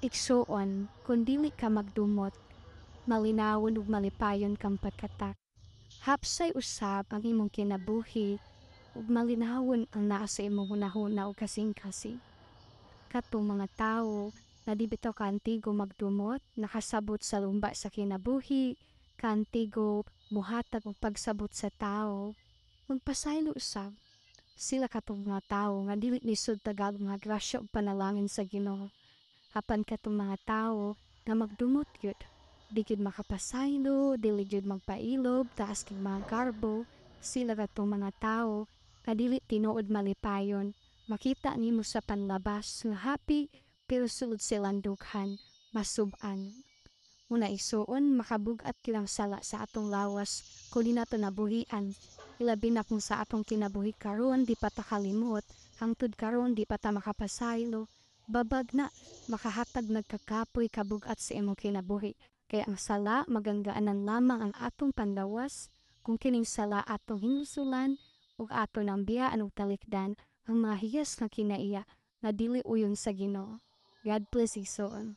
Igsuon, kung dili ka magdumot, malinawon ug malipayon kang pagkatak. Hapsay usab ang imong kinabuhi ug malinawon ang naa sa imong hunahuna ug kasing-kasing. Katong mga tawo na di bitaw kaantigo magdumot, nakasabot sa lumba sa kinabuhi, kaantigo muhatag og pagsabot sa tawo, magpasaylo usab. Sila katong mga tawo nga dili lisod tagaan mga grasya ug panalangin sa Ginoo. Apan katong mga tawo nga magdumot gyud, di gyud makapasaylo, dili gyud magpailob, taas kag mga garbo, sila katong mga tawo nga dili tinuod malipayon. Makita nimo sa panlabas nga happy, pero sulod silang dughan, masub-an. Muna, igsuon, makabug-at gyud ang sala sa atong lawas kung di nato nabuhian. Ilabi na kung sa atong kinabuhi karon di pa ta kalimot, hangtod karon di pa ta makapasaylo, babag na makahatag nagkakapoy kabugat sa imong kinabuhi. Kaya ang sala maganggaanan lamang ang atong panlawas kung kining sala atong hinulsulan ug ato nang biyaan ug talikdan ang mga hiyas nga kinaiya nga dili uyon sa Ginoo. God bless, igsoon.